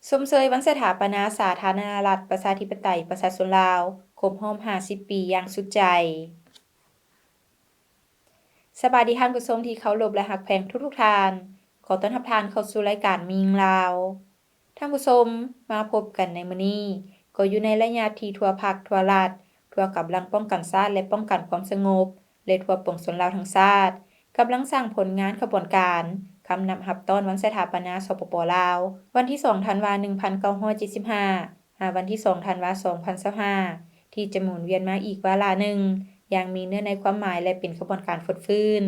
ຊົມເຊີຍວັນສະຖາປະນາສາທາລະນະລັດ ປະຊາທິປະໄຕ ປະຊາຊົນລາວ ຄົບຮອບຫ້າສິບປີຢ່າງສຸດໃຈ. ສະບາຍດີທ່ານຜູ້ຊົມທີ່ເຄົາລົບ ແລະ ຮັກແພງທຸກໆທ່ານ. ຂໍຕ້ອນຮັບທ່ານເຂົ້າສູ່ລາຍການແມ່ຍິງລາວ. ທ່ານຜູ້ຊົມ, ມາພົບກັນໃນມື້ນີ້ ກໍຢູ່ໃນໄລຍະທີ່ທົ່ວພັກ, ທົ່ວລັດ, ທົ່ວກຳລັງປ້ອງກັນຊາດ ແລະ ປ້ອງກັນຄວາມສະຫງົບ ແລະ ທົ່ວປວງຊົນລາວທັງຊາດ ກຳລັງສ້າງຜົນງານຂະບວນການຄຳນັບຮັບຕ້ອນວັນສະຖາປະນາ ສປປ ລາວ ວັນທີສອງ ທັນວາ ໜຶ່ງພັນເກົ້າຮ້ອຍເຈັດສິບຫ້າ ຫາວັນທີສອງ ທັນວາ ສອງພັນຊາວຫ້າ ທີ່ຈະໝູນວຽນມາອີກວາລະໜຶ່ງ ຢ່າງມີເນື້ອໃນຄວາມໝາຍ ແລະ ເປັນຂະບວນການຟົດຟື້ນ.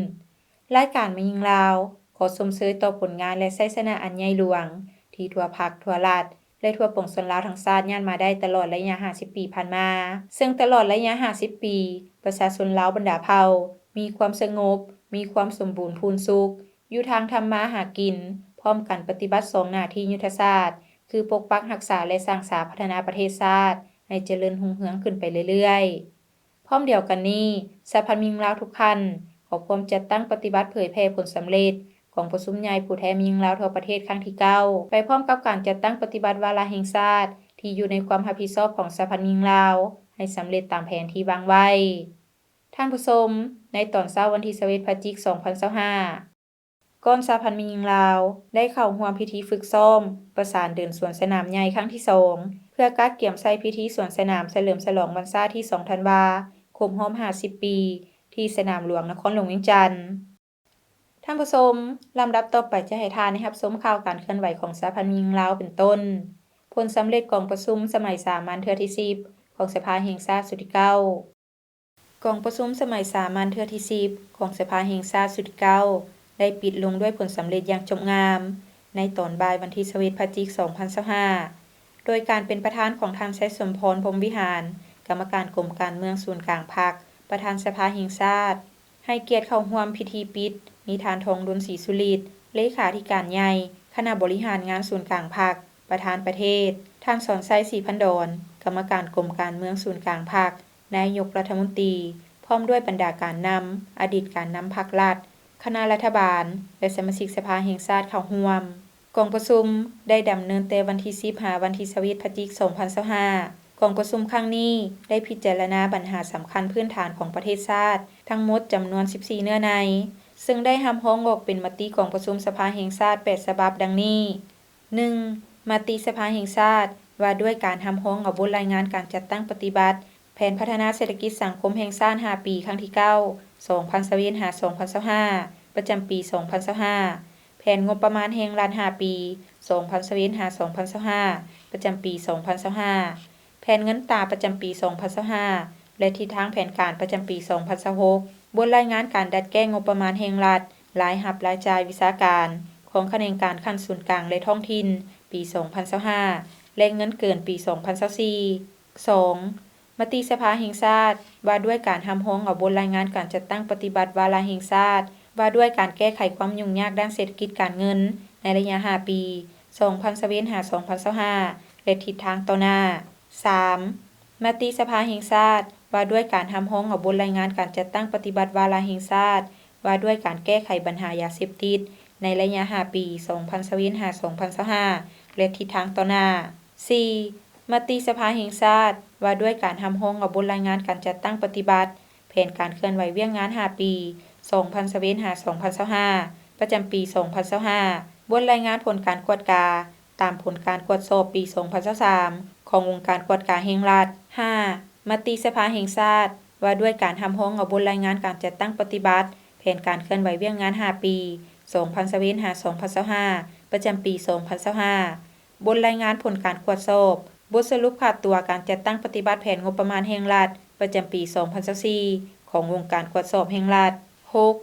ລາຍການແມ່ຍິງລາວ ຂໍຊົມເຊີຍຕໍ່ຜົນງານ ແລະ ໄຊຊະນະອັນໃຫຍ່ຫຼວງ ທີ່ທົ່ວພັກ, ທົ່ວລັດ ແລະ ທົ່ວປວງຊົນລາວທັງຊາດຍາດມາໄດ້ຕະຫຼອດໄລຍະຫ້າສິບປີຜ່ານມາ. ເຊິ່ງຕະຫຼອດໄລຍະຫ້າສິບປີ, ປະຊາຊົນລາວບັນດາເຜົ່າ ມີຄວາມສະຫງົບ, ມີຄວາມສົມບູນພູນສຸກ ຢູ່ທາງທຳມາຫາກິນ, ພ້ອມກັນປະຕິບັດສອງໜ້າທີ່ຍຸດທະສາດ ຄືປົກປັກຮັກສາ ແລະ ສ້າງສາພັດທະນາປະເທດຊາດໃຫ້ຈະເລີນຮຸ່ງເຮືອງຂຶ້ນໄປເລື້ອຍໆ. ພ້ອມດຽວກັນນີ້, ສະຫະພັນແມ່ຍິງລາວທຸກຂັ້ນ ກໍພ້ອມຈັດຕັ້ງປະຕິບັດເຜີຍແຜ່ຜົນສຳເລັດ ກອງປະຊຸມໃຫຍ່ຜູ້ແທນແມ່ຍິງລາວທົ່ວປະເທດຄັ້ງທີເກົ້າ ໄປພ້ອມກັບການຈັດຕັ້ງປະຕິບັດວາລະແຫ່ງຊາດ ທີ່ຢູ່ໃນຄວາມຮັບຜິດຊອບຂອງສະຫະພັນແມ່ຍິງລາວ ໃຫ້ສຳເລັດຕາມແຜນທີ່ວາງໄວ້. ທ່ານຜູ້ຊົມ, ໃນຕອນເຊົ້າວັນທີຊາວເອັດ ພະຈິກ ສອງພັນຊາວຫ້າ ກ່ອນສະຫະພັນແມ່ຍິງລາວ ໄດ້ເຂົ້າຮ່ວມພິທີຝຶກຊ້ອມປະສານເດີນສວນສະໜາມໃຫຍ່ຄັ້ງທີສອງ ເພື່ອກະກຽມໃສ່ພິທີສວນສະໜາມສະເຫຼີມສະຫຼອງວັນຊາດທີສອງ ທັນວາ ຄົບຮອບຫ້າສິບປີ ທີ່ສະໜາມຫຼວງນະຄອນຫຼວງວຽງຈັນ. ທ່ານຜູ້ຊົມ, ລຳດັບຕໍ່ໄປຈະໃຫ້ທ່ານໄດ້ຮັບຊົມຂ່າວການເຄື່ອນໄຫວຂອງສະຫະພັນແມ່ຍິງລາວ ເປັນຕົ້ນ ຜົນສຳເລັດກອງປະຊຸມສະໄໝສາມັນເທື່ອທີສິບ ຂອງສະພາແຫ່ງຊາດຊຸດທີເກົ້າ. ກອງປະຊຸມສະໄໝສາມັນເທື່ອທີສິບ ຂອງສະພາແຫ່ງຊາດຊຸດທີເກົ້າ ໄດ້ປິດລົງດ້ວຍຜົນສຳເລັດຢ່າງຈົບງາມ ໃນຕອນບ່າຍວັນທີຊາວເອັດ ພະຈິກ ສອງພັນຊາວຫ້າ ໂດຍການເປັນປະທານຂອງທ່ານ ໄຊສົມພອນ ພົມວິຫານ ກຳມະການກົມການເມືອງສູນກາງພັກ ປະທານສະພາແຫ່ງຊາດ. ໃຫ້ກຽດເຂົ້າຮ່ວມພິທີປິດ ມີທ່ານ ທອງລຸນ ສີສຸລິດ ເລຂາທິການໃຫຍ່ຄະນະບໍລິຫານງານສູນກາງພັກ ປະທານປະເທດ, ທ່ານ ສອນໄຊ ສີພັນດອນ ກຳມະການກົມການເມືອງສູນກາງພັກ, ນາຍົກລັດຖະມົນຕີ ພ້ອມດ້ວຍບັນດາການນຳ, ອະດີດການນຳພັກລັດ, ຄະນະລັດຖະບານ ແລະ ສະມາຊິກສະພາແຫ່ງຊາດເຂົ້າຮ່ວມ. ກອງປະຊຸມໄດ້ດຳເນີນແຕ່ວັນທີສິບ ຫາວັນທີຊາວເອັດ ພະຈິກ ສອງພັນຊາວຫ້າ. ກອງປະຊຸມຄັ້ງນີ້ໄດ້ພິຈາລະນາບັນຫາສຳຄັນພື້ນຖານຂອງປະເທດຊາດທັງໝົດຈຳນວນສິບສີ່ເນື້ອໃນ, ເຊິ່ງໄດ້ຮັບຮອງອອກເປັນມະຕິກອງປະຊຸມສະພາແຫ່ງຊາດແປດສະບັບ ດັ່ງນີ້. ໜຶ່ງ, ມະຕິສະພາແຫ່ງຊາດວ່າດ້ວຍການຮັບຮອງເອົາບົດລາຍງານການຈັດຕັ້ງປະຕິບັດ ແຜນພັດທະນາເສດຖະກິດສັງຄົມແຫ່ງຊາດຫ້າປີ ຄັ້ງທີເກົ້າ ສອງພັນຊາວເອັດ ຫາ ສອງພັນຊາວຫ້າ ປະຈຳປີ ສອງພັນຊາວຫ້າ, ແຜນງົບປະມານແຫ່ງລັດຫ້າປີ ສອງພັນຊາວເອັດ ຫາ ສອງພັນຊາວຫ້າ ປະຈຳປີ ສອງພັນຊາວຫ້າ, ແຜນເງິນຕາປະຈຳປີ ສອງພັນຊາວຫ້າ ແລະ ທິດທາງແຜນການປະຈຳປີ ສອງພັນຊາວຫົກ, ບົດລາຍງານການດັດແກ້ງງົບປະມານແຫ່ງລັດ ລາຍຮັບລາຍຈ່າຍວິຊາການ ຂອງຂະແໜງການຂັ້ນສູນກາງ ແລະ ທ້ອງຖິ່ນ ປີ ສອງພັນຊາວຫ້າ ແລະ ເງິນເກີນປີ ສອງພັນຊາວສີ່. ສອງ, ມະຕິສະພາແຫ່ງຊາດ ວ່າດ້ວຍການຮັບຮອງເອົາບົດລາຍງານການຈັດຕັ້ງປະຕິບັດວາລະແຫ່ງຊາດ ວ່າດ້ວຍການແກ້ໄຂຄວາມຫຍຸ້ງຍາກດ້ານເສດຖະກິດການເງິນ ໃນໄລຍະຫ້າປີ ສອງພັນຊາວເອັດ ຫາ ສອງພັນຊາວຫ້າ ແລະ ທິດທາງຕໍ່ໜ້າ. ສາມ, ມະຕິສະພາແຫ່ງຊາດ ວ່າດ້ວຍການຮັບຮອງເອົາບົດລາຍງານການຈັດຕັ້ງປະຕິບັດວາລະແຫ່ງຊາດ ວ່າດ້ວຍການແກ້ໄຂບັນຫາຢາເສບຕິດ ໃນໄລຍະຫ້າປີ ສອງພັນຊາວເອັດ ຫາ ສອງພັນຊາວຫ້າ ແລະ ທິດທາງຕໍ່ໜ້າ. ສີ່, ມະຕິສະພາແຫ່ງຊາດ ວ່າດ້ວຍການຮັບຮອງເອົາບົດລາຍງານການຈັດຕັ້ງປະຕິບັດ ແຜນການເຄື່ອນໄຫວວຽກງານຫ້າປີ ສອງພັນຊາວເອັດ ຫາ ສອງພັນຊາວຫ້າ ປະຈຳປີ ສອງພັນຊາວຫ້າ, ບົດລາຍງານຜົນການກວດກາ ຕາມຜົນການກວດສອບປີ ສອງພັນຊາວສາມ ຂອງອົງການກວດກາແຫ່ງລັດ. ຫ້າ, ມະຕິສະພາແຫ່ງຊາດ ວ່າດ້ວຍການຮັບຮອງເອົາບົດລາຍງານການຈັດຕັ້ງປະຕິບັດ ແຜນການເຄື່ອນໄຫວວຽກງານຫ້າປີ ສອງພັນຊາວເອັດ ຫາ ສອງພັນຊາວຫ້າ ປະຈຳປີ ສອງພັນຊາວຫ້າ, ບົດລາຍງານຜົນການກວດສອບ, ບົດສະຫຼຸບຂາດຕົວການຈັດຕັ້ງປະຕິບັດແຜນງົບປະມານແຫ່ງລັດ ປະຈຳປີ ສອງພັນຊາວສີ່ ຂອງອົງການກວດສອບແຫ່ງລັດ. ຫົກ,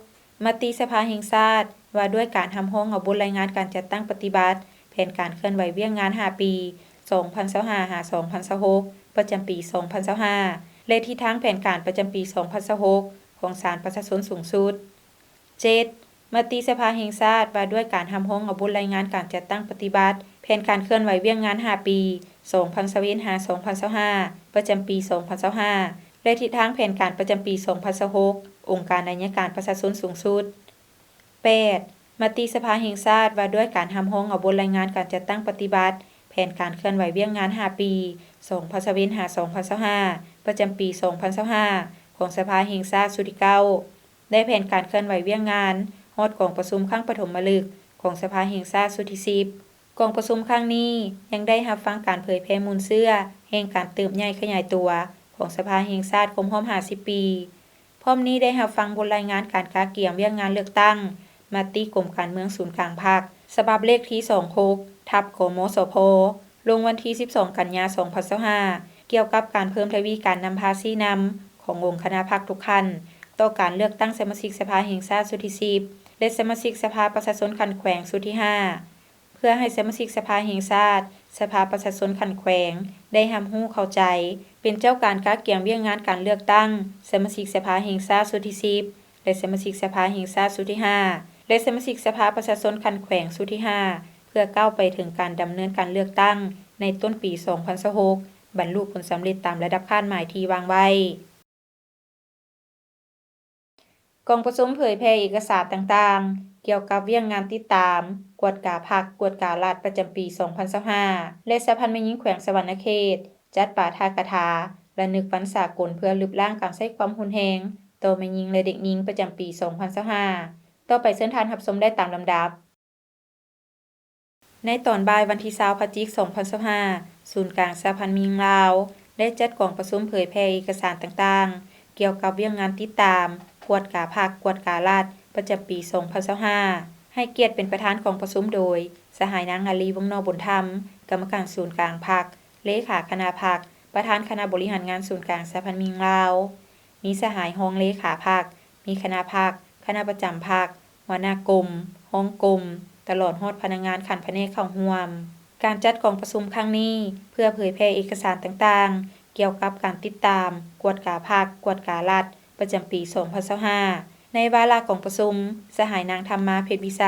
ມະຕິສະພາແຫ່ງຊາດ ວ່າດ້ວຍການຮັບຮອງເອົາບົດລາຍງານການຈັດຕັ້ງປະຕິບັດ ແຜນການເຄື່ອນໄຫວວຽກງານຫ້າປີ ສອງພັນຊາວຫ້າ ຫາ ສອງພັນຊາວຫົກ ປະຈຳປີ ສອງພັນຊາວຫ້າ ແລະ ທິດທາງແຜນການປະຈຳປີ ສອງພັນຊາວຫົກ ຂອງສານປະຊາຊົນສູງສຸດ. ເຈັດ, ມະຕິສະພາແຫ່ງຊາດ ວ່າດ້ວຍການຮັບຮອງເອົາບົດລາຍງານການຈັດຕັ້ງປະຕິບັດ ແຜນການເຄື່ອນໄຫວວຽກງານຫ້າປີ ສອງພັນຊາວເອັດ ຫາ ສອງພັນຊາວຫ້າ ປະຈຳປີ ສອງພັນຊາວຫ້າ ແລະ ທິດທາງແຜນການປະຈຳປີ ສອງພັນຊາວຫົກ ອົງການໄອຍະການປະຊາຊົນສູງສຸດ. ແປດ, ມະຕິສະພາແຫ່ງຊາດ ວ່າດ້ວຍການຮັບຮອງເອົາບົດລາຍງານການຈັດຕັ້ງປະຕິບັດ ແຜນການເຄື່ອນໄຫວວຽກງານຫ້າປີ ສອງພັນຊາວເອັດ ຫາ ສອງພັນຊາວຫ້າ ປະຈຳປີ ສອງພັນຊາວຫ້າ ຂອງສະພາແຫ່ງຊາດຊຸດທີເກົ້າ ແລະ ແຜນການເຄື່ອນໄຫວວຽກງານຮອດກອງປະຊຸມຄັ້ງປະຖົມມະລຶກຂອງສະພາແຫ່ງຊາດຊຸດທີສິບ. ກອງປະຊຸມຄັ້ງນີ້ຍັງໄດ້ຮັບຟັງການເຜີຍແຜ່ມູນເຊື້ອແຫ່ງການເຕີບໃຫຍ່ຂະຫຍາຍຕົວຂອງສະພາແຫ່ງຊາດຄົບຮອບຫ້າສິບປີ. ພ້ອມນີ້ໄດ້ຮັບຟັງບົດລາຍງານການກະກຽມວຽກງານເລືອກຕັ້ງ ມະຕິກົມການເມືອງສູນກາງພັກ ສະບັບເລກທີສອງຫົກ ທັບ ກມສພ ລົງວັນທີສິບສອງ ກັນຍາ ສອງພັນຊາວຫ້າ ກ່ຽວກັບການເພີ່ມທະວີການນຳພາຊີ້ນຳຂອງອົງຄະນະພັກທຸກຂັ້ນ ຕໍ່ການເລືອກຕັ້ງສະມາຊິກສະພາແຫ່ງຊາດຊຸດທີສິບ ແລະ ສະມາຊິກສະພາປະຊາຊົນຂັ້ນແຂວງຊຸດທີຫ້າ ເພື່ອໃຫ້ສະມາຊິກສະພາແຫ່ງຊາດ, ສະພາປະຊາຊົນຂັ້ນແຂວງ ໄດ້ຮັບຮູ້ເຂົ້າໃຈ, ເປັນເຈົ້າການກະກຽມວຽກງານການເລືອກຕັ້ງສະມາຊິກສະພາແຫ່ງຊາດຊຸດທີສິບ ແລະ ສະມາຊິກສະພາແຫ່ງຊາດຊຸດທີຫ້າ ແລະ ສະມາຊິກສະພາປະຊາຊົນຂັ້ນແຂວງຊຸດທີຫ້າ ເພື່ອກ້າວໄປເຖິງການດຳເນີນການເລືອກຕັ້ງໃນຕົ້ນປີສອງພັນຊາວຫົກ ບັນລຸຜົນສຳເລັດຕາມລະດັບຄາດໝາຍທີ່ວາງໄວ້. ກອງປະຊຸມເຜີຍແຜ່ເອກະສານຕ່າງໆ ກ່ຽວກັບວຽກງານຕິດຕາມ, ກວດກາພັກ, ກວດກາລັດ ປະຈຳປີສອງພັນຊາວຫ້າ ແລະ ສະຫະພັນແມ່ຍິງແຂວງສະຫວັນນະເຂດ ຈັດປາຖະກະຖາລະນຶກວັນສາກົນເພື່ອລຶບລ້າງການໃຊ້ຄວາມຮຸນແຮງຕໍ່ແມ່ຍິງ ແລະ ເດັກຍິງ ປະຈຳປີສອງພັນຊາວຫ້າ. ຕໍ່ໄປເຊີນທ່ານຮັບຊົມໄດ້ຕາມລຳດັບ. ໃນຕອນບ່າຍວັນທີຊາວ ພະຈິກ ສອງພັນຊາວຫ້າ ສູນກາງສະຫະພັນແມ່ຍິງລາວ ໄດ້ຈັດກອງປະຊຸມເຜີຍແຜ່ເອກະສານຕ່າງໆ ກ່ຽວກັບວຽກງານຕິດຕາມ, ກວດກາພັກ, ກວດກາລັດ ປະຈຳປີສອງພັນຊາວຫ້າ ໃຫ້ກຽດເປັນປະທານກອງປະຊຸມໂດຍ ສະຫາຍນາງ ອາລີ ວົງນໍບຸນທຳ ກຳມະການສູນກາງພັກ, ເລຂາຄະນະພັກ, ປະທານຄະນະບໍລິຫານງານສູນກາງສະຫະພັນແມ່ຍິງລາວ, ມີສະຫາຍຮອງເລຂາພັກ, ມີຄະນະພັກ, ຄະນະປະຈຳພັກ, ຫົວໜ້າກົມ, ຮອງກົມ, ຕະຫຼອດຮອດພະນັກງານຂັ້ນພະແນກເຂົ້າຮ່ວມ. ການຈັດກອງປະຊຸມຄັ້ງນີ້ ເພື່ອເຜີຍແຜ່ເອກະສານຕ່າງໆ ກ່ຽວກັບການຕິດຕາມ, ກວດກາພັກ, ກວດກາລັດ ປະຈຳປີສອງພັນຊາວຫ້າ. ໃນວາລະກອງປະຊຸມ, ສະຫາຍນາງ ທຳມາ ເພັດວິໄຊ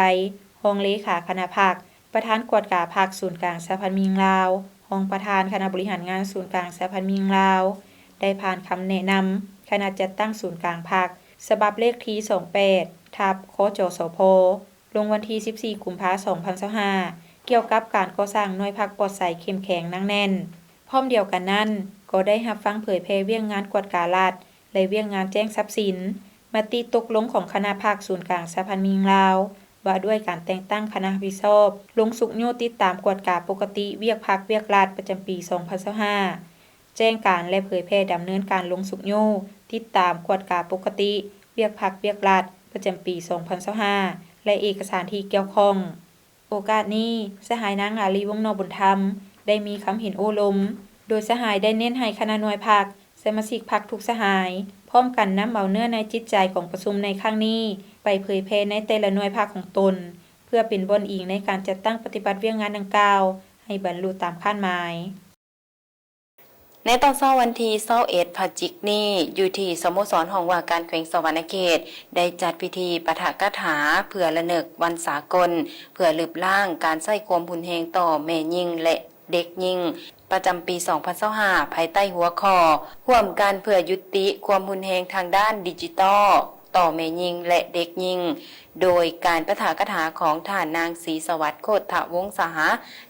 ຮອງເລຂາຄະນະພັກ, ປະທານກວດກາພັກສູນກາງສະຫະພັນແມ່ຍິງລາວ, ຮອງປະທານຄະນະບໍລິຫານງານສູນກາງສະຫະພັນແມ່ຍິງລາວ ໄດ້ຜ່ານຄຳແນະນຳຄະນະຈັດຕັ້ງສູນກາງພັກ ສະບັບເລກທີສອງແປດ ທັບ ຄຈສພ ລົງວັນທີສິບສີ່ ກຸມພາ ສອງພັນຊາວຫ້າ ກ່ຽວກັບການກໍ່ສ້າງໜ່ວຍພັກປອດໃສເຂັ້ມແຂງໜັກແໜ້ນ. ພ້ອມດຽວກັນນັ້ນ, ກໍໄດ້ຮັບຟັງເຜີຍແຜ່ວຽກງານກວດກາລັດ ແລະ ວຽກງານແຈ້ງຊັບສິນ, ມະຕິຕົກລົງຂອງຄະນະພັກສູນກາງສະຫະພັນແມ່ຍິງລາວ ວ່າດ້ວຍການແຕ່ງຕັ້ງຄະນະຮັບຜິດຊອບລົງຊຸກຍູ້ຕິດຕາມກວດກາປົກກະຕິວຽກພັກວຽກລັດປະຈຳປີສອງພັນຊາວຫ້າ, ແຈ້ງການ ແລະ ເຜີຍແຜ່ດຳເນີນການລົງຊຸກຍູ້ຕິດຕາມກວດກາປົກກະຕິວຽກພັກວຽກລັດປະຈຳປີສອງພັນຊາວຫ້າ ແລະ ເອກະສານທີ່ກ່ຽວຂ້ອງ. ໂອກາດນີ້, ສະຫາຍນາງ ອາລີ ວົງນໍບຸນທຳ ໄດ້ມີຄຳເຫັນໂອ້ລົມ, ໂດຍສະຫາຍໄດ້ເນັ້ນໃຫ້ຄະນະໜ່ວຍພັກ, ສະມາຊິກພັກທຸກສະຫາຍ ພ້ອມກັນນຳເອົາເນື້ອໃນຈິດໃຈກອງປະຊຸມໃນຄັ້ງນີ້ ໄປເຜີຍແຜ່ໃນແຕ່ລະໜ່ວຍພັກຂອງຕົນ ເພື່ອເປັນບ່ອນອີງໃນການຈັດຕັ້ງປະຕິບັດວຽກງານດັ່ງກ່າວ ໃຫ້ບັນລຸຕາມຄາດໝາຍ. ໃນຕອນເຊົ້າວັນທີຊາວເອັດ ພະຈິກນີ້ ຢູ່ທີ່ສະໂມສອນຫ້ອງວ່າການແຂວງສະຫວັນນະເຂດ ໄດ້ຈັດພິທີປາຖະກະຖາເພື່ອລະນຶກວັນສາກົນ ເພື່ອລຶບລ້າງການໃຊ້ຄວາມຮຸນແຮງຕໍ່ແມ່ຍິງ ແລະ ເດັກຍິງ ປະຈຳປີສອງພັນຊາວຫ້າ ພາຍໃຕ້ຫົວຂໍ້ ຮ່ວມກັນເພື່ອຍຸຕິຄວາມຮຸນແຮງທາງດ້ານດິຈິຕອລ ຕໍ່ແມ່ຍິງ ແລະ ເດັກຍິງ ໂດຍການປາຖະກະຖາຂອງທ່ານນາງ ສີສະຫວັດ ໂຄດທະວົງສາ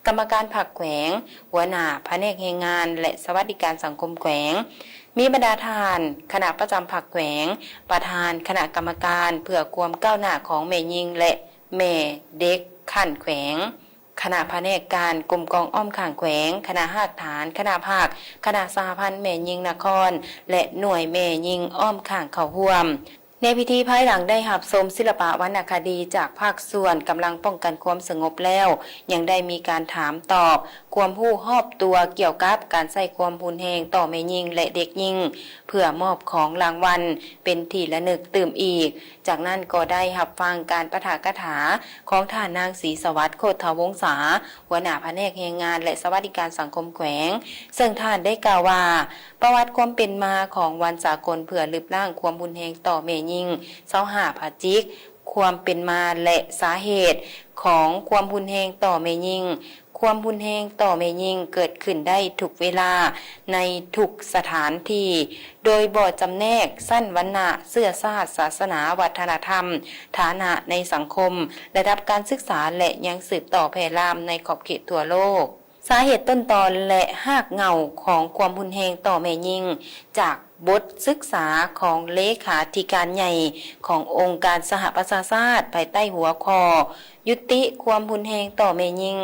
ກຳມະການພັກແຂວງ, ຫົວໜ້າພະແນກແຮງງານ ແລະ ສະຫວັດດີການສັງຄົມແຂວງ, ມີບັນດາທ່ານຄະນະປະຈຳພັກແຂວງ, ປະທານຄະນະກຳມະການເພື່ອຄວາມກ້າວໜ້າຂອງແມ່ຍິງ ແລະ ແມ່ເດັກຂັ້ນແຂວງ, ຄະນະພະແນກການກົມກອງອ້ອມຂ້າງແຂວງ, ຄະນະຮາກຖານ, ຄະນະພັກ, ຄະນະສະຫະພັນແມ່ຍິງນະຄອນ ແລະ ໜ່ວຍແມ່ຍິງອ້ອມຂ້າງເຂົ້າຮ່ວມ. ໃນພິທີພາຍຫຼັງໄດ້ຮັບຊົມສິລະປະວັນນະຄະດີຈາກພາກສ່ວນກຳລັງປ້ອງກັນຄວາມສະຫງົບແລ້ວ, ຍັງໄດ້ມີການຖາມຕອບຄວາມຮູ້ຮອບຕົວກ່ຽວກັບການໃຊ້ຄວາມຮຸນແຮງຕໍ່ແມ່ຍິງ ແລະ ເດັກຍິງ ເພື່ອມອບຂອງລາງວັນເປັນທີ່ລະນຶກຕື່ມອີກ. ຈາກນັ້ນກໍໄດ້ຮັບຟັງການປາຖະກະຖາຂອງທ່ານນາງ ສີສະຫວັດ ໂຄດທະວົງສາ ຫົວໜ້າພະແນກແຮງງານ ແລະ ສະຫວັດດີການສັງຄົມແຂວງ, ເຊິ່ງທ່ານໄດ້ກ່າວວ່າ ປະຫວັດຄວາມເປັນມາຂອງວັນສາກົນເພື່ອລຶບລ້າງຄວາມຮຸນແຮງຕໍ່ແມ່ຍິງ ຊາວຫ້າ ພະຈິກ, ຄວາມເປັນມາ ແລະ ສາເຫດຂອງຄວາມຮຸນແຮງຕໍ່ແມ່ຍິງ. ຄວາມຮຸນແຮງຕໍ່ແມ່ຍິງເກີດຂຶ້ນໄດ້ທຸກເວລາ, ໃນທຸກສະຖານທີ່, ໂດຍບໍ່ຈຳແນກຊັ້ນວັນນະ, ເຊື້ອຊາດ, ສາສະໜາ, ວັດທະນະທຳ, ຖານະໃນສັງຄົມ, ລະດັບການສຶກສາ ແລະ ຍັງສືບຕໍ່ແຜ່ລາມໃນຂອບເຂດທົ່ວໂລກ. ສາເຫດຕົ້ນຕອນ ແລະ ຮາກເຫງົ້າຂອງຄວາມຮຸນແຮງຕໍ່ແມ່ຍິງ ຈາກບົດສຶກສາຂອງເລຂາທິການໃຫຍ່ຂອງອົງການສະຫະປະຊາຊາດ ພາຍໃຕ້ຫົວຂໍ້ ຍຸຕິຄວາມຮຸນແຮງຕໍ່ແມ່ຍິງ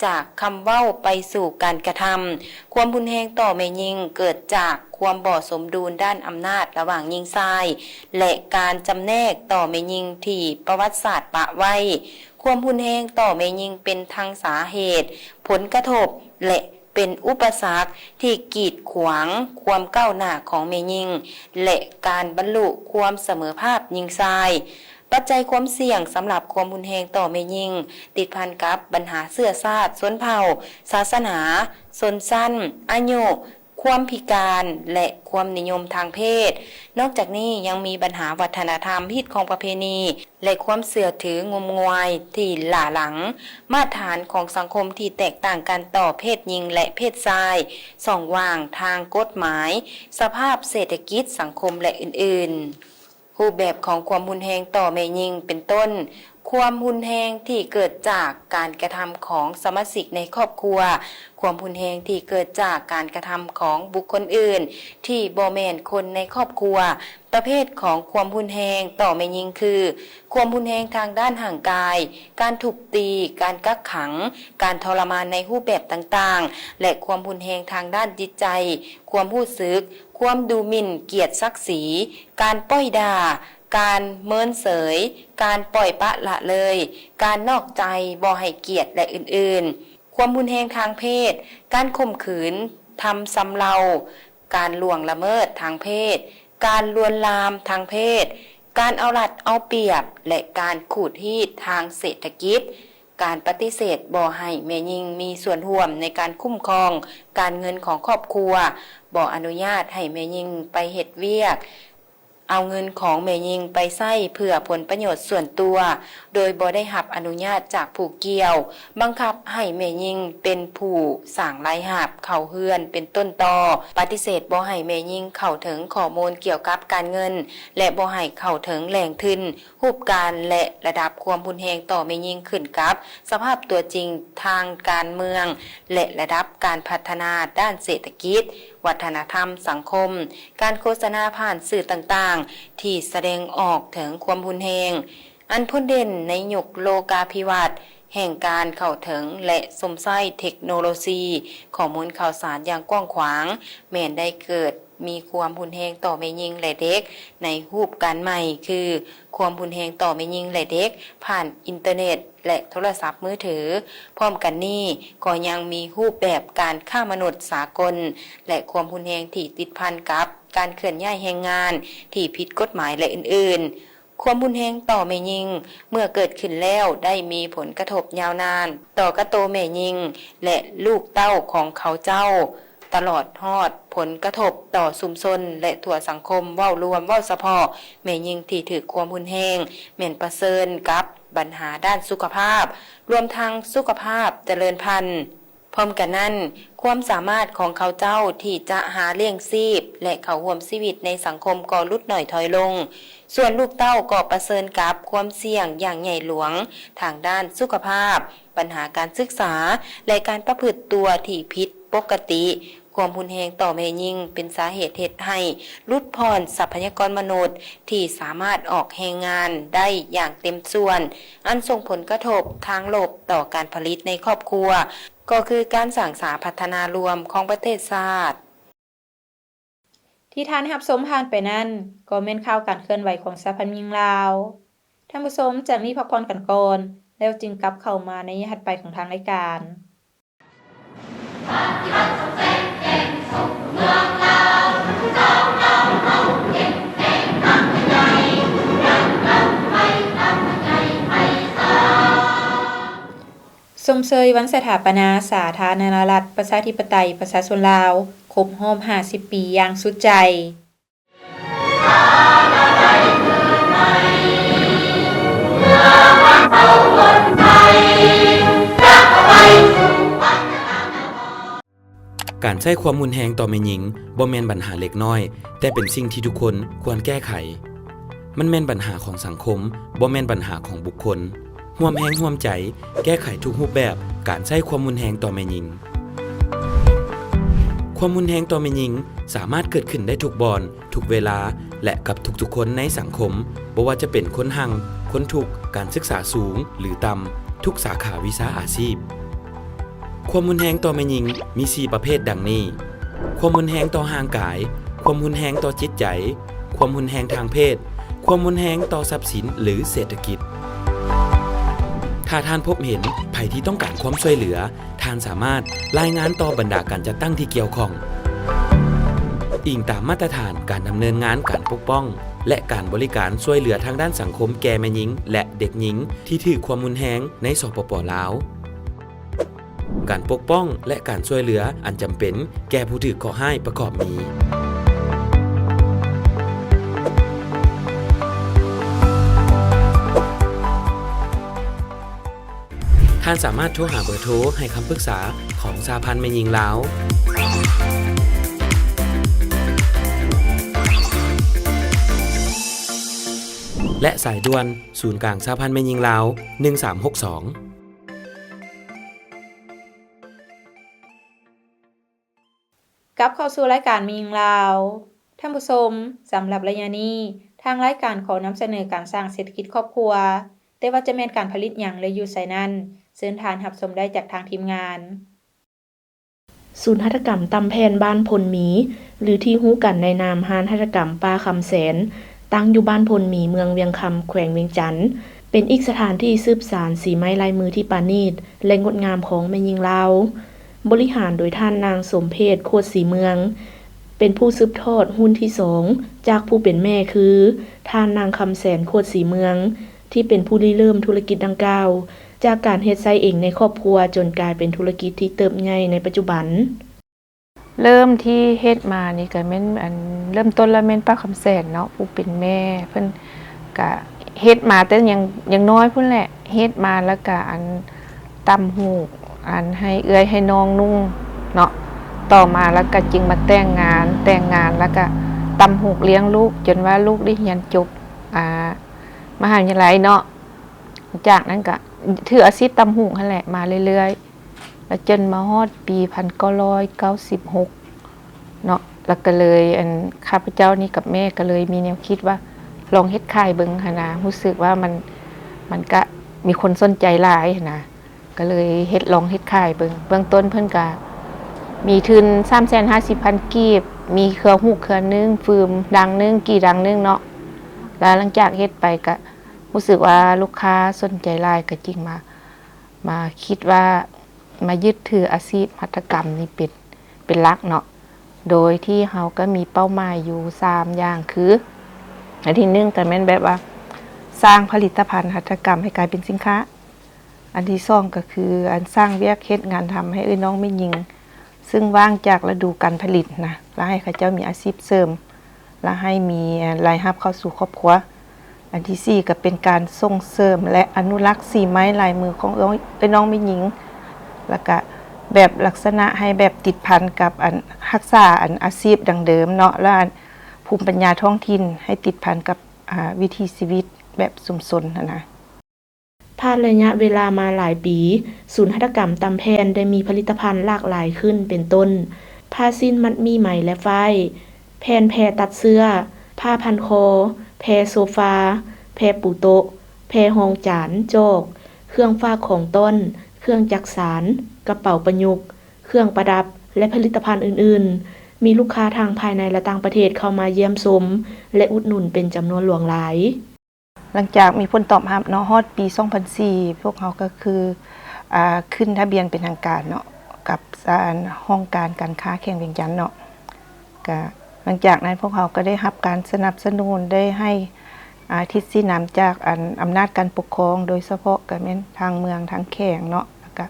ຈາກຄຳເວົ້າໄປສູ່ການກະທຳ. ຄວາມຮຸນແຮງຕໍ່ແມ່ຍິງເກີດຈາກຄວາມບໍ່ສົມດຸນດ້ານອຳນາດລະຫວ່າງຍິງຊາຍ ແລະ ການຈຳແນກຕໍ່ແມ່ຍິງທີ່ປະຫວັດສາດປະໄວ້. ຄວາມຮຸນແຮງຕໍ່ແມ່ຍິງເປັນທັງສາເຫດ, ຜົນກະທົບ ແລະ ເປັນອຸປະສັກທີ່ກີດຂວາງຄວາມກ້າວໜ້າຂອງແມ່ຍິງ ແລະ ການບັນລຸຄວາມສະເໝີພາບຍິງຊາຍ. ປັດໄຈຄວາມສ່ຽງສຳລັບຄວາມຮຸນແຮງຕໍ່ແມ່ຍິງ ຕິດພັນກັບບັນຫາເຊື້ອຊາດ, ຊົນເຜົ່າ, ສາສະໜາ, ຊົນຊັ້ນ, ອາຍຸ, ຄວາມພິການ ແລະ ຄວາມນິຍົມທາງເພດ. ນອກຈາກນີ້ຍັງມີບັນຫາວັດທະນະທຳ, ຮີດຄອງປະເພນີ ແລະ ຄວາມເຊື່ອຖືງົມງວາຍທີ່ຫຼ້າຫຼັງ, ມາດຖານຂອງສັງຄົມທີ່ແຕກຕ່າງກັນຕໍ່ເພດຍິງ ແລະ ເພດຊາຍ, ຊ່ອງວ່າງທາງກົດໝາຍ, ສະພາບເສດຖະກິດ, ສັງຄົມ ແລະ ອື່ນໆ. ຮູບແບບຂອງຄວາມຮຸນແຮງຕໍ່ແມ່ຍິງ ເປັນຕົ້ນ ຄວາມຮຸນແຮງທີ່ເກີດຈາກການກະທຳຂອງສະມາຊິກໃນຄອບຄົວ, ຄວາມຮຸນແຮງທີ່ເກີດຈາກການກະທຳຂອງບຸກຄົນອື່ນທີ່ບໍ່ແມ່ນຄົນໃນຄອບຄົວ. ປະເພດຂອງຄວາມຮຸນແຮງຕໍ່ແມ່ຍິງຄື ຄວາມຮຸນແຮງທາງດ້ານຮ່າງກາຍ, ການທຸບຕີ, ການກັກຂັງ, ການທໍລະມານໃນຮູບແບບຕ່າງໆ ແລະ ຄວາມຮຸນແຮງທາງດ້ານຈິດໃຈ, ຄວາມຮູ້ສຶກ, ຄວາມດູໝິ່ນກຽດສັກສີ, ການປ້ອຍດ່າ, ການເມີນເສີຍ, ການປ່ອຍປະລະເລີຍ, ການນອກໃຈ, ບໍ່ໃຫ້ກຽດ ແລະ ອື່ນໆ. ຄວາມຮຸນແຮງທາງເພດ, ການຂົ່ມຂືນ, ທຳຊຳເລົາ, ການລ່ວງລະເມີດທາງເພດ, ການລວນລາມທາງເພດ, ການເອົາລັດເອົາປຽບ ແລະ ການຂູດຮີດທາງເສດຖະກິດ, ການປະຕິເສດບໍ່ໃຫ້ແມ່ຍິງມີສ່ວນຮ່ວມໃນການຄຸ້ມຄອງການເງິນຂອງຄອບຄົວ, ບໍ່ອະນຸຍາດໃຫ້ແມ່ຍິງໄປເຮັດວຽກ, ເອົາເງິນຂອງແມ່ຍິງໄປໃຊ້ເພື່ອຜົນປະໂຫຍດສ່ວນຕົວ ໂດຍບໍ່ໄດ້ຮັບອະນຸຍາດຈາກຜູ້ກ່ຽວ, ບັງຄັບໃຫ້ແມ່ຍິງເປັນຜູ້ສ້າງລາຍຮັບເຂົ້າເຮືອນເປັນຕົ້ນຕໍ, ປະຕິເສດບໍ່ໃຫ້ແມ່ຍິງເຂົ້າເຖິງຂໍ້ມູນກ່ຽວກັບການເງິນ ແລະ ບໍ່ໃຫ້ເຂົ້າເຖິງແຫຼ່ງທຶນ, ຮູບການ ແລະ ລະດັບຄວາມຮຸນແຮງຕໍ່ແມ່ຍິງຂຶ້ນກັບສະພາບຕົວຈິງທາງການເມືອງ ແລະ ລະດັບການພັດທະນາດ້ານເສດຖະກິດ, ວັດທະນະທຳ, ສັງຄົມ, ການໂຄສະນາຜ່ານສື່ຕ່າງໆ ທີ່ສະແດງອອກເຖິງຄວາມຮຸນແຮງ. ອັນພົ້ນເດັ່ນໃນຍຸກໂລກາພິວັດ ແຫ່ງການເຂົ້າເຖິງ ແລະ ຊົມໃຊ້ເທັກໂນໂລຊີ, ຂໍ້ມູນຂ່າວສານຢ່າງກວ້າງຂວາງ ແມ່ນໄດ້ເກີດມີຄວາມຮຸນແຮງຕໍ່ແມ່ຍິງ ແລະ ເດັກໃນຮູບການໃໝ່ ຄື ຄວາມຮຸນແຮງຕໍ່ແມ່ຍິງ ແລະ ເດັກຜ່ານອິນເຕີເນັດ ແລະ ໂທລະສັບມືຖື. ພ້ອມກັນນີ້ ກໍຍັງມີຮູບແບບການຄ້າມະນຸດສາກົນ ແລະ ຄວາມຮຸນແຮງທີ່ຕິດພັນກັບການເຄື່ອນຍ້າຍແຮງງານທີ່ຜິດກົດໝາຍ ແລະ ອື່ນໆ. ຄວາມຮຸນແຮງຕໍ່ແມ່ຍິງເມື່ອເກີດຂຶ້ນແລ້ວ ໄດ້ມີຜົນກະທົບຍາວນານຕໍ່ກະໂຕແມ່ຍິງ ແລະ ລູກເຕົ້າຂອງເຂົາເຈົ້າ, ຕະຫຼອດຮອດຜົນກະທົບຕໍ່ຊຸມຊົນ ແລະ ທົ່ວສັງຄົມ. ເວົ້າລວມ, ເວົ້າສະເພາະ, ແມ່ຍິງທີ່ຖືກຄວາມຮຸນແຮງ ແມ່ນປະເຊີນກັບບັນຫາດ້ານສຸຂະພາບ, ລວມທັງສຸຂະພາບຈະເລີນພັນ. ພ້ອມກັນນັ້ນ, ຄວາມສາມາດຂອງເຂົາເຈົ້າທີ່ຈະຫາລ້ຽງຊີບ ແລະ ເຂົ້າຮ່ວມຊີວິດໃນສັງຄົມກໍຫຼຸດໜ້ອຍຖອຍລົງ. ສ່ວນລູກເຕົ້າກໍປະເຊີນກັບຄວາມສ່ຽງຢ່າງໃຫຍ່ຫຼວງທາງດ້ານສຸຂະພາບ, ບັນຫາການສຶກສາ ແລະ ການປະພຶດຕົວທີ່ຜິດປົກກະຕິ. ຄວາມຮຸນແຮງຕໍ່ແມ່ຍິງເປັນສາເຫດເຮັດໃຫ້ຫຼຸດຜ່ອນຊັບພະຍາກອນມະນຸດທີ່ສາມາດອອກແຮງງານໄດ້ຢ່າງເຕັມສ່ວນ, ອັນສົ່ງຜົນກະທົບທາງລົບຕໍ່ການຜະລິດໃນຄອບຄົວ. ກໍຄືການສ້າງສາພັດທະນາລວມຂອງປະເທດຊາດ. ທີ່ທ່ານໄດ້ຮັບຊົມຜ່ານໄປນັ້ນ ກໍແມ່ນຂ່າວການເຄື່ອນໄຫວຂອງສະຫະພັນແມ່ຍິງລາວ. ທ່ານຜູ້ຊົມ ຈາກນີ້ພັກຜ່ອນກັນກ່ອນ ແລ້ວຈຶ່ງກັບເຂົ້າມາໃນໄລຍະຖັດໄປຂອງທາງລາຍການ. ຊົມເຊີຍວັນສະຖາປະນາສາທາລະນະລັດ ປະຊາທິປະໄຕ ປະຊາຊົນລາວ ຄົບຮອບຫ້າສິບປີຢ່າງສຸດໃຈ. ການໃຊ້ຄວາມຮຸນແຮງຕໍ່ແມ່ຍິງບໍ່ແມ່ນບັນຫາເລັກນ້ອຍ, ແຕ່ເປັນສິ່ງທີ່ທຸກຄົນຄວນແກ້ໄຂ. ມັນແມ່ນບັນຫາຂອງສັງຄົມ, ບໍ່ແມ່ນບັນຫາຂອງບຸກຄົນ. ຮ່ວມແຮງຮ່ວມໃຈແກ້ໄຂທຸກຮູບແບບການໃຊ້ຄວາມຮຸນແຮງຕໍ່ແມ່ຍິງ. ຄວາມຮຸນແຮງຕໍ່ແມ່ຍິງສາມາດເກີດຂຶ້ນໄດ້ທຸກບ່ອນ, ທຸກເວລາ ແລະ ກັບທຸກໆຄົນໃນສັງຄົມ, ບໍ່ວ່າຈະເປັນຄົນຮັ່ງ, ຄົນທຸກ, ການສຶກສາສູງ ຫຼື ຕ່ຳ, ທຸກສາຂາວິຊາອາຊີບ. ຄວາມຮຸນແຮງຕໍ່ແມ່ຍິງມີສີ່ປະເພດດັ່ງນີ້: ຄວາມຮຸນແຮງຕໍ່ຮ່າງກາຍ, ຄວາມຮຸນແຮງຕໍ່ຈິດໃຈ, ຄວາມຮຸນແຮງທາງເພດ, ຄວາມຮຸນແຮງຕໍ່ຊັບສິນ ຫຼື ເສດຖະກິດ. ຖ້າທ່ານພົບເຫັນໃຜທີ່ຕ້ອງການຄວາມຊ່ວຍເຫຼືອ, ທ່ານສາມາດລາຍງານຕໍ່ບັນດາການຈັດຕັ້ງທີ່ກ່ຽວຂ້ອງ, ອີງຕາມມາດຕະຖານການດຳເນີນງານການປົກປ້ອງ ແລະ ການບໍລິການຊ່ວຍເຫຼືອທາງດ້ານສັງຄົມແກ່ແມ່ຍິງ ແລະ ເດັກຍິງທີ່ຖືກຄວາມຮຸນແຮງໃນ ສປປ ລາວ. ການປົກປ້ອງ ແລະ ການຊ່ວຍເຫຼືອອັນຈຳເປັນແກ່ຜູ້ຖືກເຄາະຮ້າຍປະກອບມີ: ທ່ານສາມາດໂທຫາເບີໂທໃຫ້ຄຳປຶກສາຂອງສະຫະພັນແມ່ຍິງລາວ ແລະ ສາຍດ່ວນສູນກາງສະຫະພັນແມ່ຍິງລາວ ໜຶ່ງສາມຫົກສອງ. ກັບເຂົ້າສູ່ລາຍການແມ່ຍິງລາວ. ທ່ານຜູ້ຊົມ, ສຳລັບໄລຍະນີ້ ທາງລາຍການຂໍນຳສະເໜີການສ້າງເສດຖະກິດຄອບຄົວ, ແຕ່ວ່າຈະແມ່ນການຜະລິດຫຍັງ ແລະ ຢູ່ໃສນັ້ນ, ເຊີນທ່ານຮັບຊົມໄດ້ຈາກທາງທີມງານ. ສູນຫັດຖະກຳຕ່ຳແຜ່ນບ້ານໂພນມີ ຫຼື ທີ່ຮູ້ກັນໃນນາມຮ້ານຫັດຖະກຳປ້າຄຳແສນ, ຕັ້ງຢູ່ບ້ານໂພນມີ ເມືອງວຽງຄຳ ແຂວງວຽງຈັນ, ເປັນອີກສະຖານທີ່ສືບສານສີໄມ້ລາຍມືທີ່ປານີດ ແລະ ງົດງາມຂອງແມ່ຍິງລາວ. ບໍລິຫານໂດຍທ່ານນາງສົມເພດ ໂຄດສີເມືອງ, ເປັນຜູ້ສືບທອດຮຸ່ນທີສອງ ຈາກຜູ້ເປັນແມ່ຄື ທ່ານນາງຄຳແສນ ໂຄດສີເມືອງ ທີ່ເປັນຜູ້ລິເລີ່ມທຸລະກິດດັ່ງກ່າວ ຈາກການເຮັດໃຊ້ເອງໃນຄອບຄົວ ຈົນກາຍເປັນທຸລະກິດທີ່ເຕີບໃຫຍ່ໃນປັດຈຸບັນ. ເລີ່ມທີ່ເຮັດມານີ້ກະແມ່ນ ອັນ ເລີ່ມຕົ້ນລະແມ່ນປ້າຄຳແສນເນາະ ຜູ້ເປັນແມ່ ເພິ່ນກະເຮັດມາແຕ່ຍັງ ຍັງນ້ອຍພຸ້ນແຫຼະ ເຮັດມາລະກະ ອັນ ຕ່ຳຫູກ ອັນ ໃຫ້ເອື້ອຍໃຫ້ນ້ອງນຸ່ງເນາະ ຕໍ່ມາລະກະຈຶ່ງມາແຕ່ງງານ ແຕ່ງງານລະກະຕ່ຳຫູກລ້ຽງລູກ ຈົນວ່າລູກໄດ້ຮຽນຈົບ ອ່າ ມະຫາວິທະຍາໄລເນາະ ຈາກນັ້ນກະຖືອາຊີບຕ່ຳຫູກຫັ້ນແຫຼະມາເລື້ອຍໆ ລະຈົນມາຮອດປີພັນເກົ້າຮ້ອຍເກົ້າສິບຫົກເນາະ ລະກະເລີຍ ອັນ ຂ້າພະເຈົ້ານີ້ກັບແມ່ກະເລີຍມີແນວຄິດວ່າລອງເຮັດຂາຍເບິ່ງຫັ້ນນະ ຮູ້ສຶກວ່າມັນ ມັນກະມີຄົນສົນໃຈຫຼາຍຫັ້ນນະ ກະເລີຍເຮັດ ລອງເຮັດຂາຍເບິ່ງ ເບື້ອງຕົ້ນເພິ່ນກະມີທຶນສາມແສນຫ້າສິບພັນກີບ ມີເຄືອຫູກເຄືອໜຶ່ງ ຟືມດັງໜຶ່ງ ກີ່ດັງໜຶ່ງເນາະ ລະຫຼັງຈາກເຮັດໄປກະ ຮູ້ສຶກວ່າລູກຄ້າສົນໃຈຫຼາຍ ກະຈຶ່ງມາ ມາຄິດວ່າມາຍຶດຖືອາຊີບຫັດຖະກຳນີ້ເປັນ ເປັນຫຼັກເນາະ ໂດຍທີ່ເຮົາກະມີເປົ້າໝາຍຢູ່ສາມຢ່າງຄື ອັນທີໜຶ່ງກະແມ່ນແບບວ່າສ້າງຜະລິດຕະພັນຫັດຖະກຳໃຫ້ກາຍເປັນສິນຄ້າ ອັນທີສອງກະຄື ອັນ ສ້າງວຽກເຮັດງານທຳໃຫ້ເອື້ອຍນ້ອງແມ່ຍິງ ຊຶ່ງວ່າງຈາກລະດູການຜະລິດນະ ລະໃຫ້ເຂົາເຈົ້າມີອາຊີບເສີມ ລະໃຫ້ມີລາຍຮັບເຂົ້າສູ່ຄອບຄົວ. ອັນທີສີ່ກະເປັນການສົ່ງເສີມ ແລະ ອະນຸລັກສີໄມ້ລາຍມືຂອງເອື້ອຍນ້ອງແມ່ຍິງ ລະກະແບບລັກສະນະໃຫ້ແບບຕິດພັນກັບ ອັນ ຮັກສາ ອັນ ອາຊີບດັ້ງເດີມເນາະ ລະ ອັນ ພູມປັນຍາທ້ອງຖິ່ນ ໃຫ້ຕິດພັນກັບ ອາ ວິຖີຊີວິດແບບຊຸມຊົນຫັ້ນນະ. ຜ່ານໄລຍະເວລາມາຫຼາຍປີ, ສູນຫັດຖະກຳຕ່ຳແຜ່ນໄດ້ມີຜະລິດຕະພັນຫຼາກຫຼາຍຂຶ້ນ ເປັນຕົ້ນ ຜ້າສິ້ນມັດໝີ້ໄໝ ແລະ ຝ້າຍ, ແຜ່ນແພຕັດເຊື້ອ, ຜ້າພັນຄໍ, ແພໂຊຟາ, ແພປູໂຕະ, ແພຮອງຈານ, ຈອກ, ເຄື່ອງຝາກຂອງຕ້ອນ, ເຄື່ອງຈັກສານ, ກະເປົາປະຍຸກ, ເຄື່ອງປະດັບ ແລະ ຜະລິດຕະພັນອື່ນໆ. ມີລູກຄ້າທັງພາຍໃນ ແລະ ຕ່າງປະເທດເຂົ້າມາຢ້ຽມຊົມ ແລະ ອຸດໜູນເປັນຈຳນວນຫຼວງຫຼາຍ. ຫຼັງຈາກມີຜົນຕອບຮັບເນາະ ຮອດປີສອງພັນສີ່ ພວກເຮົາກະຄື ອາ ຂຶ້ນທະບຽນເປັນທາງການເນາະ ກັບ ອາ ຫ້ອງການການຄ້າແຂວງວຽງຈັນເນາະ ກະຫຼັງຈາກນັ້ນພວກເຮົາກະໄດ້ຮັບການສະໜັບສະໜູນ ໄດ້ໃຫ້ ອາ ທິດຊີ້ນຳຈາກ ອັນ ອຳນາດການປົກຄອງ ໂດຍສະເພາະກະແມ່ນທາງເມືອງ ທາງແຂວງເນາະ ລະກະ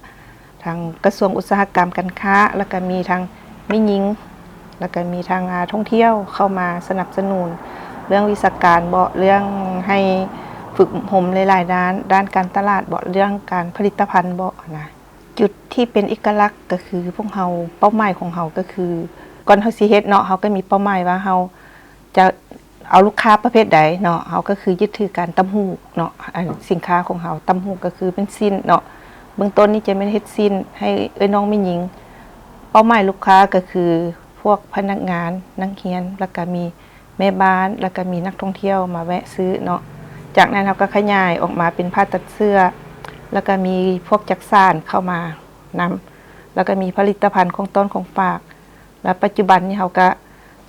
ທາງກະຊວງອຸດສາຫະກຳການຄ້າ ລະກະມີທັງແມ່ຍິງ ລະກະມີທັງ ອາ ທ່ອງທ່ຽວເຂົ້າມາສະໜັບສະໜູນເລື່ອງວິຊາການເບາະ ເລື່ອງໃຫ້ຝຶກອົບຮົມຫຼາຍໆດ້ານ ດ້ານການຕະຫຼາດເບາະ ເລື່ອງການຜະລິດຕະພັນເບາະນະ. ຈຸດທີ່ເປັນເອກະລັກກະຄືພວກເຮົາ ເປົ້າໝາຍຂອງເຮົາກະຄື ກ່ອນເຮົາຊິເຮັດເນາະ ເຮົາກະມີເປົ້າໝາຍວ່າເຮົາ ຈະເອົາລູກຄ້າປະເພດໃດເນາະ ເຮົາກະຄືຍຶດຖືການຕ່ຳຫູກເນາະ ອັນ ສິນຄ້າຂອງເຮົາ ຕ່ຳຫູກກະຄືເປັນສິ້ນເນາະ ເບື້ອງຕົ້ນນີ້ຈະແມ່ນເຮັດສິ້ນໃຫ້ເອື້ອຍນ້ອງແມ່ຍິງ ປົ້າໝາຍລູກຄ້າກໍຄືພວກພະນັກງານ, ນັກຮຽນ ແລ້ວກໍມີແມ່ບ້ານ ແລ້ວກໍມີນັກທ່ອງທ່ຽວມາແວະຊື້ເນາະ. ຈາກນັ້ນເຮົາກໍຂະຫຍາຍອອກມາເປັນຜ້າຕັດເສື້ອ ແລ້ວກໍມີພວກຈັກສານເຂົ້າມານຳ ແລ້ວກໍມີຜະລິດຕະພັນຂອງຕ້ອນຂອງຝາກ. ແລ້ວປັດຈຸບັນນີ້ເຮົາກໍ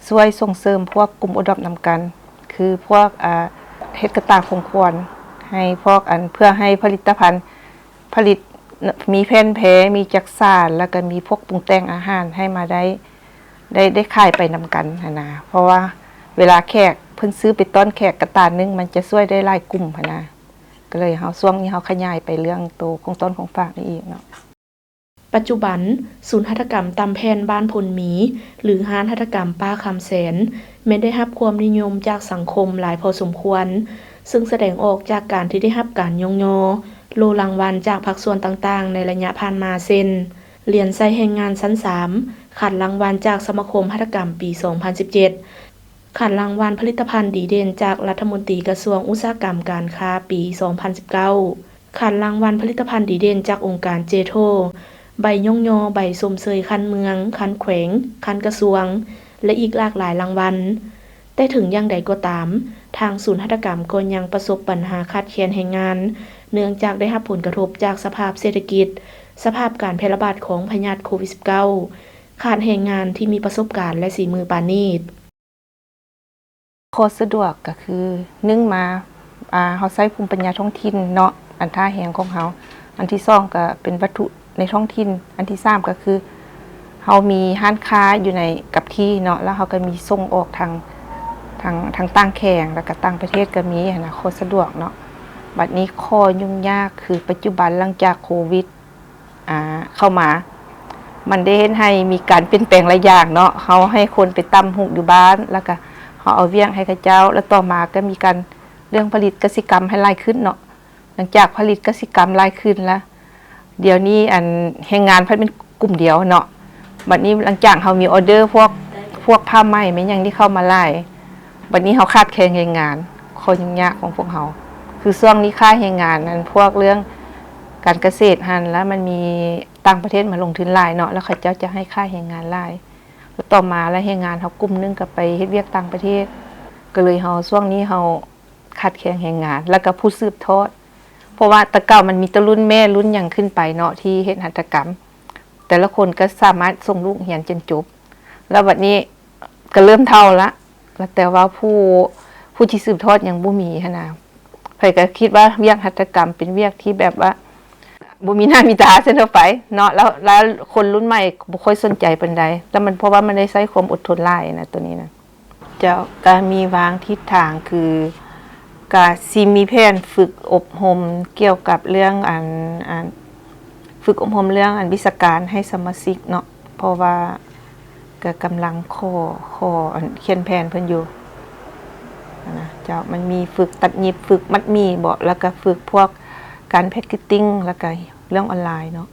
ຊ່ວຍສົ່ງເສີມພວກກຸ່ມໂອດອບນຳກັນ ຄືພວກ ອາ ເຮັດກະຕ່າຂອງຂວັນໃຫ້ພວກ ອັນ ເພື່ອໃຫ້ຜະລິດຕະພັນ ຜະລິດ ມີແຜ່ນແພ ມີຈັກສານ ແລ້ວກໍມີພວກປຸງແຕ່ງອາຫານໃຫ້ມາໄດ້ ໄດ້ ໄດ້ຂາຍໄປນຳກັນຫັ້ນນະ. ເພາະວ່າເວລາແຂກເພິ່ນຊື້ໄປຕ້ອນແຂກກະຕ່າໜຶ່ງ ມັນຈະຊ່ວຍໄດ້ຫຼາຍກຸ່ມຫັ້ນນະ. ກໍເລີຍເຮົາ ຊ່ວງນີ້ເຮົາຂະຫຍາຍໄປເລື່ອງໂຕຂອງຕ້ອນຂອງຝາກນີ້ອີກເນາະ. ປັດຈຸບັນ, ສູນຫັດຖະກຳຕ່ຳແຜ່ນບ້ານພົນມີ ຫຼື ຮ້ານຫັດຖະກຳປ້າຄຳແສນ ແມ່ນໄດ້ຮັບຄວາມນິຍົມຈາກສັງຄົມຫຼາຍພໍສົມຄວນ, ເຊິ່ງສະແດງອອກຈາກການທີ່ໄດ້ຮັບການຍ້ອງຍໍໂລ່ລາງວັນຈາກພາກສ່ວນຕ່າງໆໃນໄລຍະຜ່ານມາ ເຊັ່ນ ຫຼຽນໃສ່ແຮງງານຊັ້ນສາມ, ຂັນລາງວັນຈາກສະມາຄົມຫັດຖະກຳປີສອງພັນສິບເຈັດ, ຂັນລາງວັນຜະລິດຕະພັນດີເດັ່ນຈາກລັດຖະມົນຕີກະຊວງອຸດສາຫະກຳການຄ້າປີສອງພັນສິບເກົ້າ, ຂັນລາງວັນຜະລິດຕະພັນດີເດັ່ນຈາກອົງການເຈໂທ, ໃບຍ້ອງຍໍ, ໃບຊົມເຊີຍຂັ້ນເມືອງ, ຂັ້ນແຂວງ, ຂັ້ນກະຊວງ ແລະ ອີກຫຼາກຫຼາຍລາງວັນ. ແຕ່ເຖິງຢ່າງໃດກໍຕາມ, ທາງສູນຫັດຖະກຳກໍຍັງປະສົບບັນຫາຂາດແຄນແຮງງານ, ເນື່ອງຈາກໄດ້ຮັບຜົນກະທົບຈາກສະພາບເສດຖະກິດ, ສະພາບການແຜ່ລະບາດຂອງພະຍາດໂຄວິດສິບເກົ້າ, ຂາດແຮງງານທີ່ມີປະສົບການ ແລະ ສີມືປານນີ້. ຂໍ້ສະດວກກໍຄື ໜຶ່ງມາ ອາ ເຮົາໃຊ້ພູມປັນຍາທ້ອງຖິ່ນເນາະ ອັນທ່າແຮງຂອງເຮົາ, ອັນທີສອງກໍເປັນວັດຖຸໃນທ້ອງຖິ່ນ, ອັນທີສາມກໍຄື ເຮົາມີຮ້ານຄ້າຢູ່ໃນກັບທີ່ເນາະ ແລ້ວເຮົາກໍມີສົ່ງອອກທາງ ທາງ ທາງຕ່າງແຂວງ ແລ້ວກໍຕ່າງປະເທດກໍມີຫັ້ນນະ ຂໍ້ສະດວກເນາະ. ບັດນີ້ຂໍ້ຫຍຸ້ງຍາກຄື ປັດຈຸບັນຫຼັງຈາກໂຄວິດ ອາ ເຂົ້າມາ ມັນໄດ້ເຮັດໃຫ້ມີການປ່ຽນແປງຫຼາຍຢ່າງເນາະ. ເຮົາໃຫ້ຄົນໄປຕ່ຳຫູກຢູ່ບ້ານ ແລ້ວກະເຮົາເອົາວຽກໃຫ້ເຂົາເຈົ້າ ແລ້ວຕໍ່ມາກໍມີການເລື່ອງຜະລິດກະສິກຳໃຫ້ຫຼາຍຂຶ້ນເນາະ. ຫຼັງຈາກຜະລິດກະສິກຳຫຼາຍຂຶ້ນລະ ດຽວນີ້ອັນແຮງງານພັດແມ່ນກຸ່ມດຽວເນາະ. ບັດນີ້ຫຼັງຈາກເຮົາມີອໍເດີພວກ ພວກຜ້າໄໝແມ່ນຫຍັງທີ່ເຂົ້າມາຫຼາຍ ບັດນີ້ເຮົາຂາດແຄນແຮງງານ. ຂໍ້ຫຍຸ້ງຍາກຂອງພວກເຮົາ ຄືຊ່ວງນີ້ຄ່າແຮງງານ ອັນພວກເລື່ອງການກະເສດຫັ້ນ ລະມັນມີຕ່າງປະເທດມາລົງທຶນຫຼາຍເນາະ ລະເຂົາເຈົ້າຈະໃຫ້ຄ່າແຮງງານຫຼາຍ. ລະຕໍ່ມາລະແຮງງານເຮົາກຸ່ມໜຶ່ງກໍໄປເຮັດວຽກຕ່າງປະເທດ ກໍເລີຍເຮົາ ຊ່ວງນີ້ເຮົາຂາດແຄນແຮງງານ ລະກະຜູ້ສືບທອດ ເພາະວ່າແຕ່ເກົ່າມັນມີແຕ່ລຸ້ນແມ່ລຸ້ນຫຍັງຂຶ້ນໄປເນາະ ທີ່ເຮັດຫັດຖະກຳ ແຕ່ລະຄົນກໍສາມາດສົ່ງລູກຮຽນຈົນຈົບ ແລ້ວບັດນີ້ກໍເລີ່ມເຖົ້າລະ ແຕ່ວ່າຜູ້ ຜູ້ທີ່ສືບທອດຍັງບໍ່ມີຫັ້ນນະ. ໃຜກໍຄິດວ່າວຽກຫັດຖະກຳເປັນວຽກທີ່ແບບວ່າບໍ່ມີໜ້າມີຕາຊັ້ນເທົ່າໄປເນາະ ແລ້ວ ແລ້ວຄົນລຸ້ນໃໝ່ບໍ່ຄ່ອຍສົນໃຈປານໃດ ແລ້ວມັນ ເພາະວ່າມັນໄດ້ໃຊ້ຄວາມອົດທົນຫຼາຍນະ ໂຕນີ້ນະ. ເຈົ້າ ກະມີວາງທິດທາງ ຄື ກະຊິມີແຜນຝຶກອົບຮົມກ່ຽວກັບເລື່ອງອັນ ອັນ ຝຶກອົບຮົມເລື່ອງອັນວິຊາການໃຫ້ສະມາຊິກເນາະ ເພາະວ່າກະກຳລັງຂໍ ຂໍອັນຂຽນແຜນເພິ່ນຢູ່ຫັ້ນນະ. ເຈົ້າ ມັນມີຝຶກຕັດຫຍິບ ຝຶກມັດໝີ້ເບາະ ແລ້ວກະຝຶກພວກການແພັກເກັດຕິງ ແລ້ວກະເລື່ອງອອນລາຍເນາະ.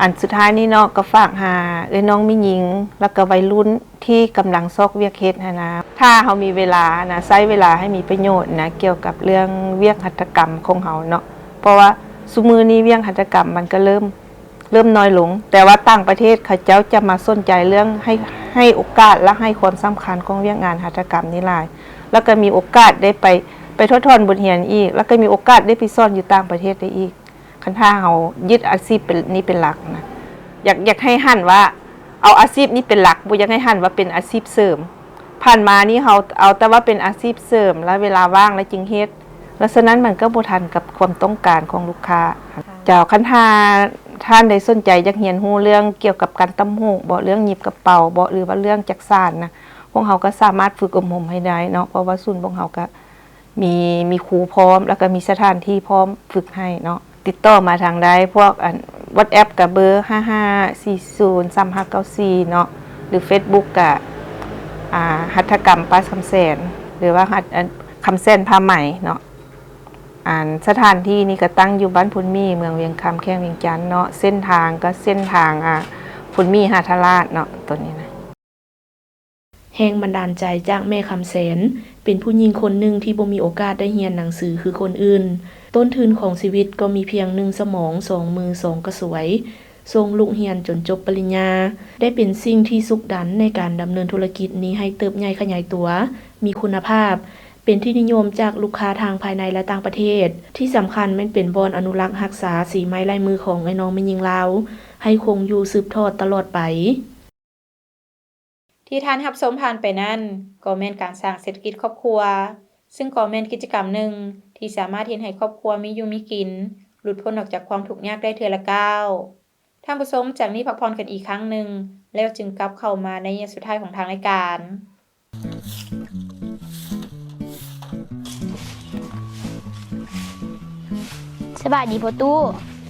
ອັນສຸດທ້າຍນີ້ເນາະ ກໍຝາກຫາເອື້ອຍນ້ອງແມ່ຍິງ ແລ້ວກໍໄວລຸ້ນທີ່ກຳລັງຊອກວຽກເຮັດຫັ້ນນະ ຖ້າເຮົາມີເວລານະ ໃຊ້ເວລາໃຫ້ມີປະໂຫຍດນະ ກ່ຽວກັບເລື່ອງວຽກຫັດຖະກຳຂອງເຮົາເນາະ ເພາະວ່າຊຸມື້ນີ້ວຽກຫັດຖະກຳມັນກໍເລີ່ມ ເລີ່ມນ້ອຍລົງ ແຕ່ວ່າຕ່າງປະເທດເຂົາເຈົ້າຈະມາສົນໃຈເລື່ອງ ໃຫ້ ໃຫ້ໂອກາດ ແລະ ໃຫ້ຄວາມສຳຄັນຂອງວຽກງານຫັດຖະກຳນີ້ຫຼາຍ ແລ້ວກໍມີໂອກາດໄດ້ໄປ ໄປຖອດຖອນບົດຮຽນອີກ ແລ້ວກໍມີໂອກາດໄດ້ໄປສອນຢູ່ຕ່າງປະເທດໄດ້ອີກ. ຄັນຖ້າເຮົາຍຶດອາຊີບເປັນ ນີ້ເປັນຫຼັກນະ ຢາກ ຢາກໃຫ້ຫັນວ່າເອົາອາຊີບນີ້ເປັນຫຼັກ ບໍ່ຢາກໃຫ້ຫັນວ່າເປັນອາຊີບເສີມ. ຜ່ານມານີ້ເຮົາເອົາແຕ່ວ່າເປັນອາຊີບເສີມ ແລະ ເວລາວ່າງແລ້ວຈຶ່ງເຮັດ ແລະ ສະນັ້ນມັນກໍບໍ່ທັນກັບຄວາມຕ້ອງການຂອງລູກຄ້າ. ເຈົ້າ ຄັນຖ້າທ່ານໃດສົນໃຈຢາກຮຽນຮູ້ເລື່ອງກ່ຽວກັບການຕ່ຳຫູກເບາະ ເລື່ອງຫຍິບກະເປົາເບາະ ຫຼືວ່າເລື່ອງຈັກສານນະ ພວກເຮົາກໍສາມາດຝຶກອົບຮົມໃຫ້ໄດ້ເນາະ ເພາະວ່າສູນພວກເຮົາກໍ ມີ ມີຄູພ້ອມ ແລ້ວກໍມີສະຖານທີ່ພ້ອມຝຶກໃຫ້ເນາະ. ຕິດຕໍ່ມາທາງໄດ້ ພວກອັນ WhatsApp ກໍເບີ ຫ້າຫ້າສີ່ສູນສາມຫ້າເກົ້າສີ່ເນາະ ຫຼື Facebook ກໍ ອາ ຫັດຖະກຳປ້າຄຳແສນ ຫຼືວ່າຫັດ ອັນ ຄຳແສນຜ້າໄໝເນາະ. ອັນສະຖານທີ່ນີ້ກໍຕັ້ງຢູ່ບ້ານໂພນໝີ່ ເມືອງວຽງຄຳ ແຂວງວຽງຈັນເນາະ. ເສັ້ນທາງກໍເສັ້ນທາງ ອາ ໂພນໝີ່ ຫາທ່າລາດເນາະ ໂຕນີ້ນະ. ແຮງບັນດານໃຈຈາກແມ່ຄຳແສນ ເປັນຜູ້ຍິງຄົນໜຶ່ງທີ່ບໍ່ມີໂອກາດໄດ້ຮຽນໜັງສືຄືຄົນອື່ນ. ຕົ້ນທຶນຂອງຊີວິດກໍມີພຽງໜຶ່ງສະໝອງ, ສອງມື, ສອງກະສວຍ. ສົ່ງລູກຮຽນຈົນຈົບປະລິນຍາ ໄດ້ເປັນສິ່ງທີ່ຊຸກດັນໃນການດຳເນີນທຸລະກິດນີ້ໃຫ້ເຕີບໃຫຍ່ຂະຫຍາຍຕົວ, ມີຄຸນນະພາບ, ເປັນທີ່ນິຍົມຈາກລູກຄ້າທັງພາຍໃນ ແລະ ຕ່າງປະເທດ. ທີ່ສຳຄັນແມ່ນເປັນບ່ອນອະນຸລັກຮັກສາສີໄມ້ລາຍມືຂອງອ້າຍນ້ອງແມ່ຍິງລາວ ໃຫ້ຄົງຢູ່ສືບທອດຕະຫຼອດໄປ. ທີ່ທ່ານຮັບຊົມຜ່ານໄປນັ້ນ ກໍແມ່ນການສ້າງເສດຖະກິດຄອບຄົວ, ຊຶ່ງກໍແມ່ນກິດຈະກຳໜຶ່ງທີ່ສາມາດເຮັດໃຫ້ຄອບຄົວມີຢູ່ມີກິນ, ຫຼຸດພົ້ນອອກຈາກຄວາມທຸກຍາກໄດ້ເທື່ອລະກ້າວ. ທ່ານຜູ້ຊົມ ຈາກນີ້ພັກຜ່ອນກັນອີກຄັ້ງໜຶ່ງ ແລ້ວຈຶ່ງກັບເຂົ້າມາໃນໄລຍະສຸດທ້າຍຂອງທາງລາຍການ. ສະບາຍດີພໍ່ຕູ້.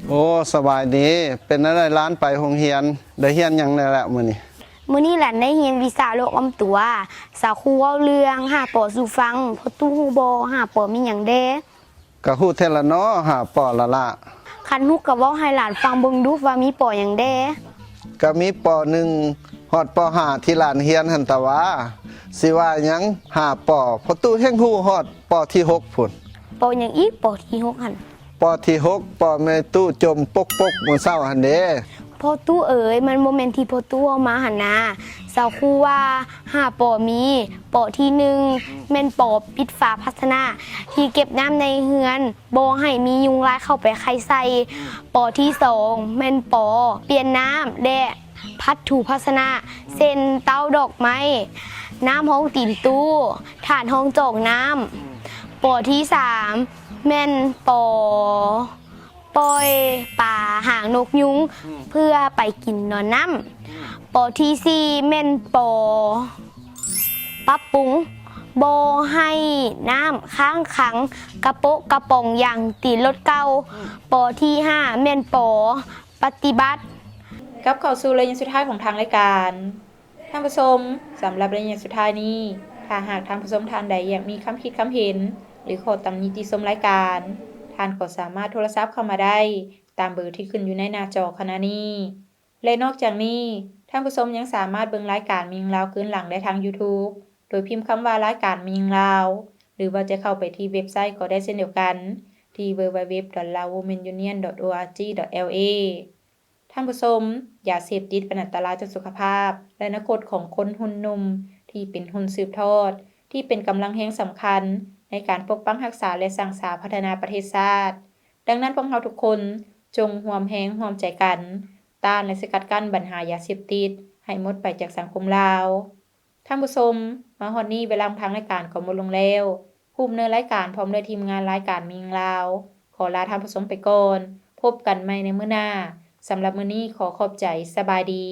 ໂອ້ ສະບາຍດີ. ເປັນແນວໃດຫຼານໄປໂຮງຮຽນ? ໄດ້ຮຽນຫຍັງແດ່ລະມື້ນີ້? ມື້ນີ້ຫຼານໄດ້ຮຽນວິຊາໂລກອ້ອມຕົວ. ສາຄູເວົ້າເລື່ອງຫ້າປໍສູ່ຟັງ. ພໍ່ຕູ້ຮູ້ບໍ່ ຫ້າປໍມີຫຍັງແດ່? ກະຮູ້ແທ້ລະເນາະ ຫ້າປໍລະລະ. ຄັນຮູ້ກະເວົ້າໃຫ້ຫຼານຟັງເບິ່ງດູວ່າມີປໍຫຍັງແດ່? ກະມີປໍໜຶ່ງຮອດປໍຫ້າທີ່ຫຼານຮຽນຫັ້ນຕາຫວາ. ຊິວ່າຫຍັງ ຫ້າປໍ ພໍ່ຕູ້ແຮ່ງຮູ້ຮອດປໍທີຫົກພຸ້ນ. ປໍຫຍັງອີກ ປໍທີຫົກຫັ້ນ? ປໍທີຫົກ ປໍແມ່ຕູ້ຈົ່ມປົກໆມື້ເຊົ້າຫັ້ນເດ. ພໍ່ຕູ້ເອີຍ ມັນບໍ່ແມ່ນທີ່ພໍ່ຕູ້ເວົ້າມາຫັ້ນນາ. ສາຄູວ່າຫ້າປໍມີ, ປໍທີໜຶ່ງແມ່ນປໍປິດຝາພາຊະນະທີ່ເກັບນ້ຳໃນເຮືອນ ບໍ່ໃຫ້ມີຍຸງລາຍເຂົ້າໄປໄຂ່ໃສ່. ປໍທີສອງແມ່ນປໍປ່ຽນນ້ຳ ແລະ ພັດຖູພາຊະນະ ເຊັ່ນ ເຕົ້າດອກໄມ້, ນ້ຳຮອງຕີນຕູ້, ຖາດຮອງຈອກນ້ຳ. ປໍທີສາມແມ່ນປໍ ປ່ອຍປາຫາງນົກຍຸງ ອືມ ເພື່ອໄປກິນນອນນ້ຳ. ອືມ ປໍທີສີ່ແມ່ນປໍປັບປຸງ ບໍ່ໃຫ້ນ້ຳຄ້າງຂັງກະໂປະກະປ໋ອງຢາງຕີນລົດເກົ່າ. ອືມ ປໍທີຫ້າແມ່ນປໍປະຕິບັດ. ກັບເຂົ້າສູ່ໄລຍະສຸດທ້າຍຂອງທາງລາຍການ. ທ່ານຜູ້ຊົມ, ສຳລັບໄລຍະສຸດທ້າຍນີ້, ຖ້າຫາກທ່ານຜູ້ຊົມທ່ານໃດຢາກມີຄຳຄິດຄຳເຫັນ ຫຼື ຂໍ້ຕຳນິຕິຊົມລາຍການ, ທ່ານກໍສາມາດໂທລະສັບເຂົ້າມາໄດ້ຕາມເບີທີ່ຂຶ້ນຢູ່ໃນໜ້າຈໍຂະນະນີ້. ແລະ ນອກຈາກນີ້, ທ່ານຜູ້ຊົມຍັງສາມາດເບິ່ງລາຍການແມ່ຍິງລາວຄືນຫຼັງໄດ້ທາງ YouTube ໂດຍພິມຄຳວ່າ ລາຍການແມ່ຍິງລາວ ຫຼືວ່າຈະເຂົ້າໄປທີ່ເວັບໄຊກໍໄດ້ເຊັ່ນດຽວກັນ ທີ່ www.laowomenunion.org.la. ທ່ານຜູ້ຊົມ, ຢາເສບຕິດເປັນອັນຕະລາຍຕໍ່ສຸຂະພາບ ແລະ ອະນາຄົດຂອງຄົນຮຸ່ນໜຸ່ມທີ່ເປັນຮຸ່ນສືບທອດ, ທີ່ເປັນກຳລັງແຮງສຳຄັນໃນການປົກປັກຮັກສາ ແລະ ສ້າງສາພັດທະນາປະເທດຊາດ. ດັ່ງນັ້ນ, ພວກເຮົາທຸກຄົນຈົ່ງຮ່ວມແຮງຮ່ວມໃຈກັນ ຕ້ານ ແລະ ສະກັດກັ້ນບັນຫາຢາເສບຕິດໃຫ້ໝົດໄປຈາກສັງຄົມລາວ. ທ່ານຜູ້ຊົມ, ມາຮອດນີ້ເວລາຂອງທາງລາຍການກໍໝົດລົງແລ້ວ. ຜູ້ດຳເນີນລາຍການພ້ອມດ້ວຍທີມງານລາຍການແມ່ຍິງລາວ ຂໍລາທ່ານຜູ້ຊົມໄປກ່ອນ. ພົບກັນໃໝ່ໃນມື້ໜ້າ. ສຳລັບມື້ນີ້ຂໍຂອບໃຈ. ສະບາຍດີ.